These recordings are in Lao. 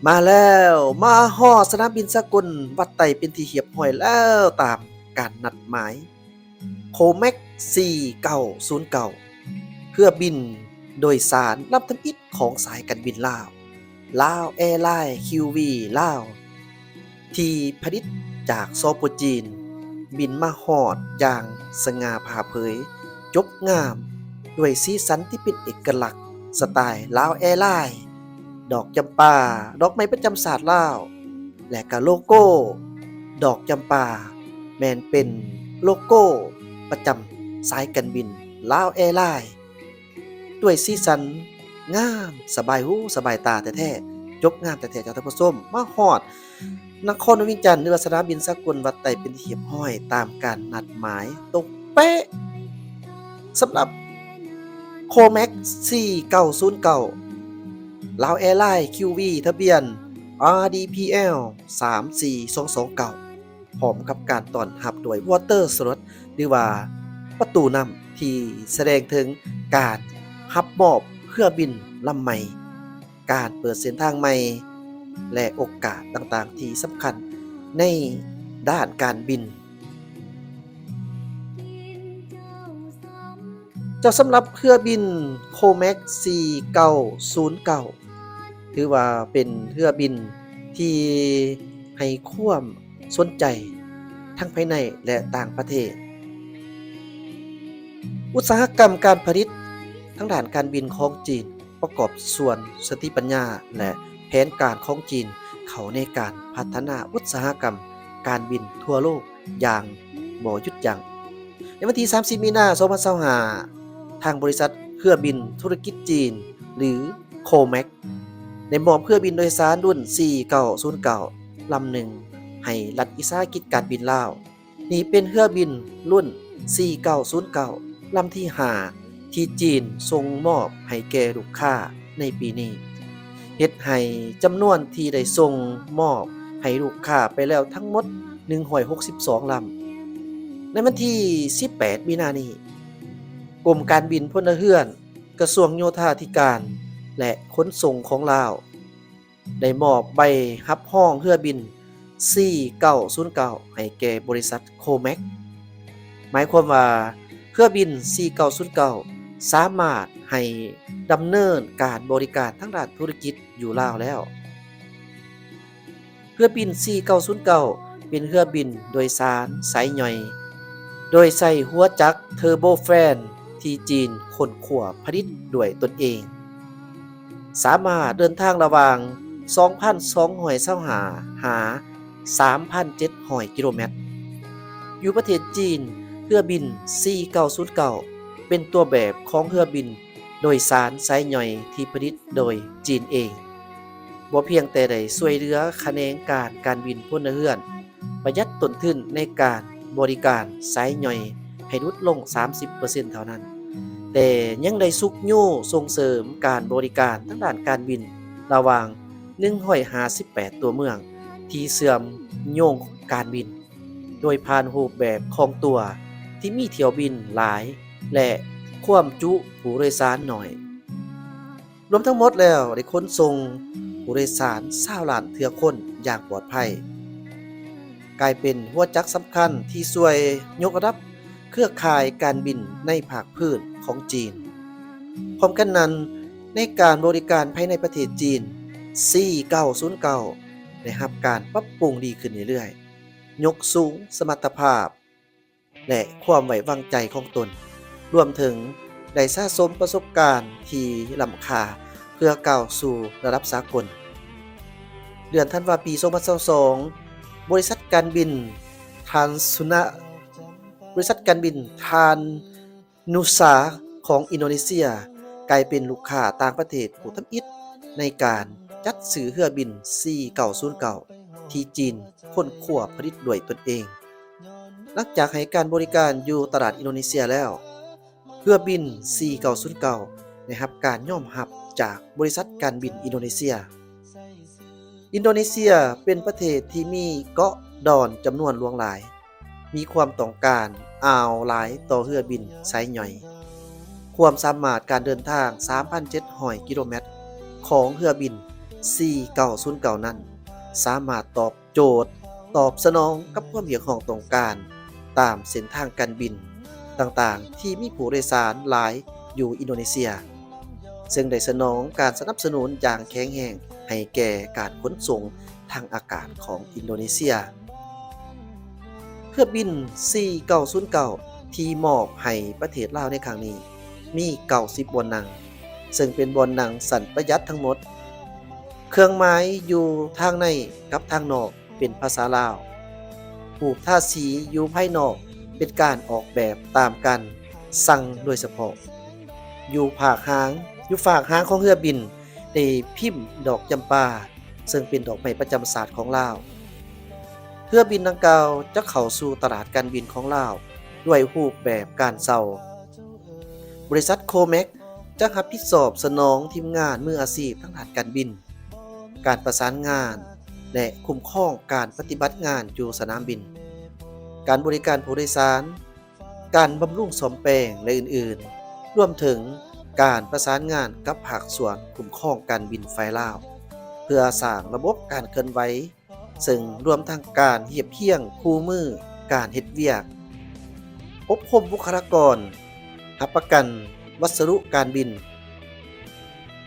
ມາແລ້ວ ມາຮອດສະໜາມບິນສາກົນວັດໄຕເປັນທີ່ຮຽບຮ້ອຍແລ້ວ ຕາມການນັດໝາຍ ໂຄແມັກ ສີ່ເກົ້າສູນເກົ້າ ເຮືອບິນໂດຍສານລຳທຳອິດຂອງສາຍການບິນລາວ ລາວແອລາຍ ຄິວວີ ລາວ ທີ່ຜະລິດຈາກ ສປ ຈີນ ບິນມາຮອດຢ່າງສະຫງ່າຜ່າເຜີຍ, ຈົບງາມ ດ້ວຍສີສັນທີ່ເປັນເອກະລັກ ສະໄຕລ໌ລາວແອລາຍ, ດອກຈຳປາ, ດອກໄມ້ປະຈຳຊາດລາວ ແລະກະໂລໂກ້ດອກຈຳປາ ແມ່ນເປັນໂລໂກ້ປະຈຳສາຍການບິນລາວແອລາຍ ດ້ວຍສີສັນງາມ ສະບາຍຫູສະບາຍຕາແທ້ໆ ຈົບງາມແທ້ໆ ເຈົ້າທ່ານຜູ້ຊົມ. ມາຮອດນະຄອນຫຼວງວຽງຈັນ ຫຼືວ່າສະໜາມບິນສາກົນວັດໄຕເປັນທີ່ຮຽບຮ້ອຍຕາມການນັດໝາຍຕົງເປະ. ສຳລັບໂຄແມັກ ສີ່ເກົ້າສູນເກົ້າ ລາວແອລາຍ ຄິວວີ ທະບຽນ ອາ ດີ ພີ ແອລ ສາມສີ່ສອງສອງເກົ້າ ພ້ອມກັບການຕ້ອນຮັບດ້ວຍ Water Slot ຫຼືວ່າປະຕູນ້ຳ ທີ່ສະແດງເຖິງການຮັບມອບເຮືອບິນລຳໃໝ່, ການເປີດເສັ້ນທາງໃໝ່ ແລະ ໂອກາດຕ່າງໆທີ່ສຳຄັນໃນດ້ານການບິນ. ເຈົ້າ, ສຳລັບເຮືອບິນໂຄແມັກ ສີ່ເກົ້າສູນເກົ້າ ຖືວ່າເປັນເຮືອບິນທີ່ໃຫ້ຄວາມ ສົນໃຈທັງພາຍໃນ ແລະ ຕ່າງປະເທດ. ອຸດສາຫະກຳການຜະລິດທາງດ້ານການບິນຂອງຈີນ ປະກອບສ່ວນສະຕິປັນຍາ ແລະ ແຜນການຂອງຈີນ ເຂົ້າໃນການພັດທະນາອຸດສາຫະກຳການບິນທົ່ວໂລກຢ່າງບໍ່ຢຸດຢັ້ງ. ໃນວັນທີສາມສິບ ມີນາ ສອງພັນຊາວຫ້າ ທາງບໍລິສັດເຮືອບິນທຸລະກິດຈີນ ຫຼື ໂຄແມັກ ໄດ້ມອບເຮືອບິນໂດຍສານລຸ້ນ ສີ່ເກົ້າສູນເກົ້າ ລຳໜຶ່ງ ໃຫ້ລັດວິສາຫະກິດການບິນລາວ. ນີ້ເປັນເຮືອບິນລຸ້ນ ສີ່ເກົ້າສູນເກົ້າ ລຳທີຫ້າ ທີ່ຈີນສົ່ງມອບໃຫ້ແກ່ລູກຄ້າໃນປີນີ້, ເຮັດໃຫ້ຈຳນວນທີ່ໄດ້ສົ່ງມອບໃຫ້ລູກຄ້າໄປແລ້ວທັງໝົດ ໜຶ່ງຮ້ອຍຫົກສິບສອງລຳ. ໃນວັນທີສິບແປດ ມີນານີ້, ກົມການບິນພົນລະເຮືອນ ກະຊວງໂຍທາທິການ ແລະ ຂົນສົ່ງຂອງລາວ ໄດ້ມອບໃບຮັບຮອງເຮືອບິນ ສີ່ເກົ້າສູນເກົ້າ ໃຫ້ແກ່ບໍລິສັດໂຄແມັກ. ໝາຍຄວາມວ່າ ເຮືອບິນ ສີ່ເກົ້າສູນເກົ້າ ສາມາດໃຫ້ດຳເນີນການບໍລິການທາງດ້ານທຸລະກິດຢູ່ລາວແລ້ວ. ເຮືອບິນ ສີ່ເກົ້າສູນເກົ້າ ເປັນເຮືອບິນໂດຍສານສາຍຍ່ອຍ ໂດຍໃຊ້ຫົວຈັກເທີໂບແຟນ ທີ່ຈີນຄົ້ນຄວ້າຜະລິດດ້ວຍຕົນເອງ, ສາມາດເດີນທາງລະຫວ່າງ ສອງພັນສອງຮ້ອຍຊາວຫ້າ ຫາ ສາມພັນເຈັດຮ້ອຍກິໂລແມັດ. ຢູ່ປະເທດຈີນ, ເຮືອບິນ ສີ່ເກົ້າສູນເກົ້າ ເປັນຕົວແບບຂອງເຮືອບິນ ໂດຍສານສາຍຍ່ອຍທີ່ຜະລິດໂດຍຈີນເອງ ບໍ່ພຽງແຕ່ໄດ້ຊ່ວຍເຫຼືອຂະແໜງການການບິນພົນລະເຮືອນ ປະຢັດຕົ້ນທຶນໃນການບໍລິການສາຍຍ່ອຍໃຫ້ຫຼຸດລົງສາມສິບເປີເຊັນເທົ່ານັ້ນ, ແຕ່ຍັງໄດ້ຊຸກຍູ້ສົ່ງເສີມການບໍລິການທາງດ້ານການບິນລະຫວ່າງ ໜຶ່ງຮ້ອຍຫ້າສິບແປດຕົວເມືອງທີ່ເຊື່ອມໂຍງການບິນ ໂດຍຜ່ານຮູບແບບຂອງຕົວທີ່ມີຖ້ຽວບິນຫຼາຍ ແລະ ຄວາມຈຸຜູ້ໂດຍສານໜ້ອຍ. ລວມທັງໝົດແລ້ວໄດ້ຂົນສົ່ງຜູ້ໂດຍສານຊາວລ້ານເທື່ອຄົນຢ່າງປອດໄພ, ກາຍເປັນຫົວຈັກສຳຄັນທີ່ຊ່ວຍຍົກລະດັບເຄືອຂ່າຍການບິນໃນພາກພື້ນຂອງຈີນ. ພ້ອມກັນນັ້ນ, ໃນການບໍລິການພາຍໃນປະເທດຈີນ, ສີ່ເກົ້າສູນເກົ້າ ໄດ້ຮັບການປັບປຸງດີຂຶ້ນເລື້ອຍໆ. ຍົກສູງສະມັດຕະພາບ ແລະ ຄວາມໄວ້ວາງໃຈຂອງຕົນ, ລວມເຖິງໄດ້ສະສົມປະສົບການທີ່ລ້ຳຄ່າເພື່ອກ້າວສູ່ລະດັບສາກົນ. ເດືອນທັນວາ ປີສອງພັນຊາວສອງ ບໍລິສັດການບິນທານສຸນະ, ບໍລິສັດການບິນທານ ນູຊາ ຂອງອິນໂດເນເຊຍ ກາຍເປັນລູກຄ້າຕ່າງປະເທດຜູ້ທຳອິດໃນການຈັດຊື້ເຮືອບິນ ສີ່ເກົ້າສູນເກົ້າ ທີ່ຈີນຄົ້ນຄວ້າຜະລິດດ້ວຍຕົນເອງ. ຫຼັງຈາກໃຫ້ການບໍລິການຢູ່ຕະຫຼາດອິນໂດເນເຊຍແລ້ວ, ເຮືອບິນ ສີ່ເກົ້າສູນເກົ້າ ໄດ້ຮັບການຍອມຮັບຈາກບໍລິສັດການບິນອິນໂດເນເຊຍ. ອິນໂດເນເຊຍເປັນປະເທດທີ່ມີເກາະດອນຈຳນວນຫຼວງຫຼາຍ, ມີຄວາມຕ້ອງການອ່າວຫຼາຍຕໍ່ເຮືອບິນສາຍຍ່ອຍ. ຄວາມສາມາດການເດີນທາງ ສາມພັນເຈັດຮ້ອຍກິໂລແມັດ ຂອງເຮືອບິນ ສີ່ເກົ້າສູນເກົ້ານັ້ນ ສາມາດຕອບໂຈດ, ຕອບສະໜອງກັບຄວາມຮຽກຮ້ອງຕ້ອງການຕາມເສັ້ນທາງການບິນຕ່າງໆ ທີ່ມີຜູ້ໂດຍສານຫຼາຍຢູ່ອິນໂດເນເຊຍ, ເຊິ່ງໄດ້ສະໜອງການສະໜັບສະໜູນຢ່າງແຂງແຮງໃຫ້ແກ່ການຂົນສົ່ງທາງອາກາດຂອງອິນໂດເນເຊຍ. ເຮືອບິນສີ່ເກົ້າສູນເກົ້າທີ່ມອບໃຫ້ປະເທດລາວໃນຄັ້ງນີ້ ມີເກົ້າສິບບ່ອນນັ່ງ, ເຊິ່ງເປັນບ່ອນນັ່ງຊັ້ນປະຢັດທັງໝົດ. ເຄື່ອງໝາຍຢູ່ທາງໃນກັບທາງນອກເປັນພາສາລາວ. ຮູບທາສີຢູ່ພາຍນອກເປັນການອອກແບບຕາມການສັ່ງໂດຍສະເພາະ. ຢູ່ພາກຫາງ, ຢູ່ຟາກຫາງຂອງເຮືອບິນໄດ້ພິມດອກຈຳປາ, ເຊິ່ງເປັນດອກໄມ້ປະຈຳຊາດຂອງລາວ. ເຮືອບິນດັ່ງກ່າວຈະເຂົ້າສູ່ຕະຫຼາດການບິນຂອງລາວດ້ວຍຮູບແບບການເຊົ່າ. ບໍລິສັດໂຄແມັກຈະຮັບຜິດຊອບສະໜອງທີມງານມືອາຊີບທາງດ້ານການບິນ, ການປະສານງານ ແລະ ຄຸ້ມຄອງການປະຕິບັດງານຢູ່ສະໜາມບິນ, ການບໍລິການຜູ້ໂດຍສານ, ການບຳລຸງສ້ອມແປງ ແລະ ອື່ນໆ, ລວມເຖິງການປະສານງານກັບພາກສ່ວນຄຸ້ມຄອງການບິນຝ່າຍລາວ ເພື່ອສ້າງລະບົບການເຄື່ອນໄຫວ ເຊິ່ງລວມທັງການຮຽບຮຽງຄູ່ມືການເຮັດວຽກ, ອົບຮົມບຸກຄະລາກອນ, ຮັບປະກັນວັດສະດຸການບິນ,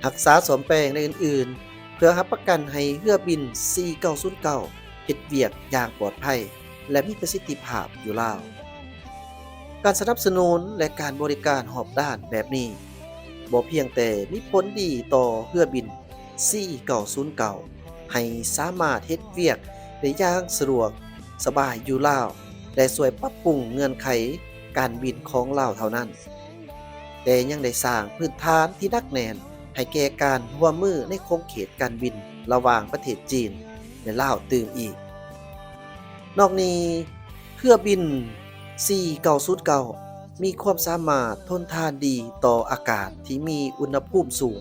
ຮັກສາສ້ອມແປງ ແລະ ອື່ນໆ ເພື່ອຮັບປະກັນໃຫ້ເຮືອບິນສີ່ເກົ້າສູນເກົ້າເຮັດວຽກຢ່າງປອດໄພ ແລະ ມີປະສິດທິພາບຢູ່ລາວ. ການສະໜັບສະໜູນ ແລະ ການບໍລິການຮອບດ້ານແບບນີ້ ບໍ່ພຽງແຕ່ມີຜົນດີຕໍ່ເຮືອບິນສີ່ເກົ້າສູນເກົ້າ ໃຫ້ສາມາດເຮັດວຽກໄດ້ຢ່າງສະດວກສະບາຍຢູ່ລາວ ແລະ ຊ່ວຍປັບປຸງເງື່ອນໄຂການບິນຂອງລາວເທົ່ານັ້ນ, ແຕ່ຍັງໄດ້ສ້າງພື້ນຖານທີ່ໜັກແໜ້ນໃຫ້ແກ່ການຮ່ວມມືໃນຂົງເຂດການບິນລະຫວ່າງປະເທດຈີນ ແລະ ລາວຕື່ມອີກ. ນອກນີ້, ເຮືອບິນສີ່ເກົ້າສູນເກົ້າມີຄວາມສາມາດທົນທານດີຕໍ່ອາກາດທີ່ມີອຸນຫະພູມສູງ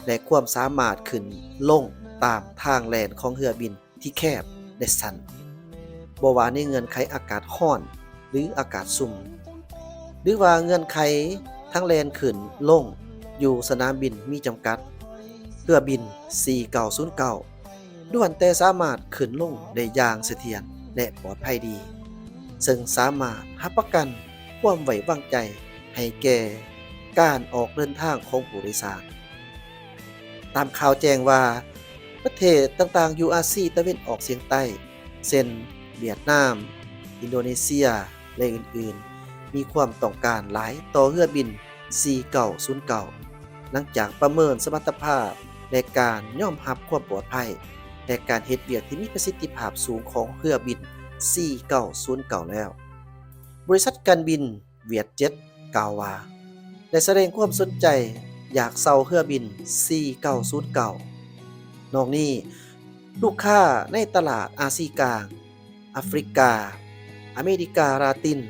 ແລະ ຄວາມສາມາດຂຶ້ນລົງຕາມທາງແລ່ນຂອງເຮືອບິນທີ່ແຄບ ແລະ ສັ້ນ, ບໍ່ວ່າໃນເງື່ອນໄຂອາກາດຮ້ອນ ຫຼື ອາກາດຊຸ່ມ ຫຼືວ່າເງື່ອນໄຂທາງແລ່ນຂຶ້ນລົງຢູ່ສະໜາມບິນມີຈຳກັດ, ເຮືອບິນສີ່ເກົ້າສູນເກົ້າ ລ້ວນແຕ່ສາມາດຂຶ້ນລົງໄດ້ຢ່າງສະຖຽນ ແລະ ປອດໄພດີ, ເຊິ່ງສາມາດຮັບປະກັນຄວາມໄວ້ວາງໃຈໃຫ້ແກ່ການອອກເດີນທາງຂອງຜູ້ໂດຍສານ. ຕາມຂ່າວແຈ້ງວ່າ ປະເທດຕ່າງໆຢູ່ອາຊີຕາເວັນອອກສຽງໃຕ້ ເຊັ່ນ ຫວຽດນາມ, ອິນໂດເນເຊຍ ແລະ ອື່ນໆ ມີຄວາມຕ້ອງການຫຼາຍຕໍ່ເຮືອບິນສີ່ເກົ້າສູນເກົ້າ ຫຼັງຈາກປະເມີນສະມັດຕະພາບ ແລະ ການຍອມຮັບຄວາມປອດໄພ ແລະ ການເຮັດວຽກທີ່ມີປະສິດທິພາບສູງຂອງເຮືອບິນສີ່ເກົ້າສູນເກົ້າແລ້ວ. ບໍລິສັດການບິນຫວຽດເຈັດ ກ່າວວ່າ ໄດ້ສະແດງຄວາມສົນໃຈຢາກເຊົ່າເຮືອບິນສີ່ເກົ້າສູນເກົ້າ. ນອກນີ້, ລູກຄ້າໃນຕະຫຼາດອາຊີກາງ, ອາຟຣິກາ, ອາເມລິກາລາຕິນ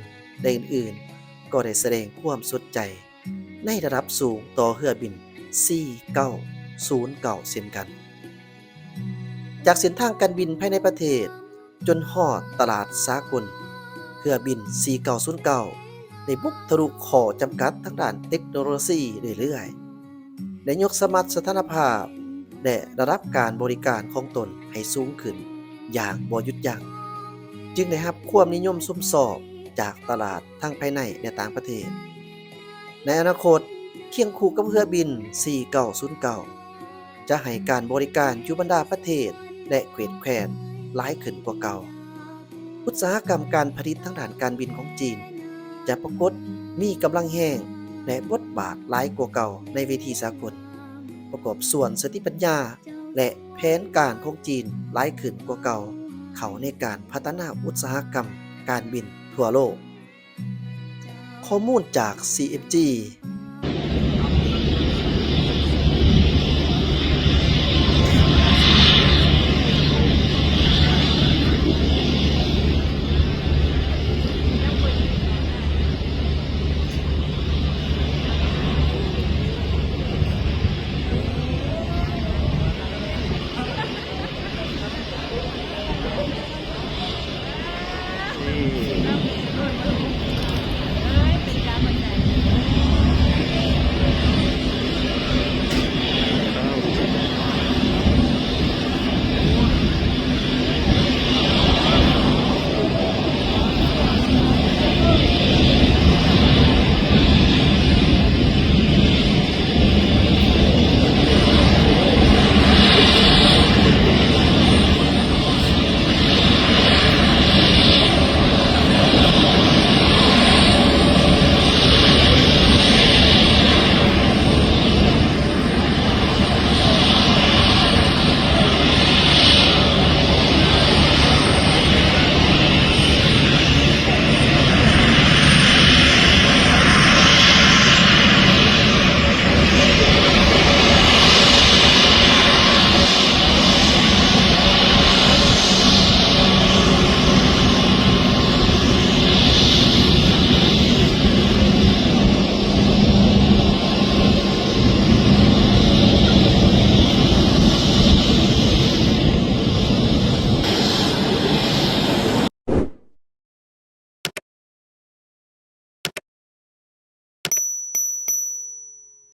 ແລະ ອື່ນໆ ກໍໄດ້ສະແດງຄວາມສົນໃຈໃນລະດັບສູງຕໍ່ເຮືອບິນສີ່ເກົ້າສູນເກົ້າເຊັ່ນກັນ. ຈາກເສັ້ນທາງການບິນພາຍໃນປະເທດຈົນຮອດຕະຫຼາດສາກົນ, ເຮືອບິນສີ່ເກົ້າສູນເກົ້າໄດ້ບຸກທະລຸຂໍ້ຈຳກັດທາງດ້ານເຕັກໂນໂລຊີເລື້ອຍໆ ແລະ ຍົກສະມັດສະຖານະພາບ ແລະ ລະດັບການບໍລິການຂອງຕົນໃຫ້ສູງຂຶ້ນຢ່າງບໍ່ຢຸດຢັ້ງ, ຈຶ່ງໄດ້ຮັບຄວາມນິຍົມຊົມຊອບຈາກຕະຫຼາດທັງພາຍໃນ ແລະ ຕ່າງປະເທດ. ໃນອະນາຄົດ, ຄຽງຄູ່ກັບເຮືອບິນສີ່ເກົ້າສູນເກົ້າ ຈະໃຫ້ການບໍລິການຢູ່ບັນດາປະເທດ ແລະ ເຂດແຄວ້ນຫຼາຍຂຶ້ນກວ່າເກົ່າ. ອຸດສາຫະກຳການຜະລິດທາງດ້ານການບິນຂອງຈີນ ຈະປາກົດມີກຳລັງແຮງ ແລະ ບົດບາດຫຼາຍກວ່າເກົ່າໃນເວທີສາກົນ, ປະກອບສ່ວນສະຕິປັນຍາ ແລະ ແຜນການຂອງຈີນຫຼາຍຂຶ້ນກວ່າເກົ່າ ເຂົ້າໃນການພັດທະນາອຸດສາຫະກຳການບິນທົ່ວໂລກ. ຂໍ້ມູນຈາກ ຊີເອັມຈີ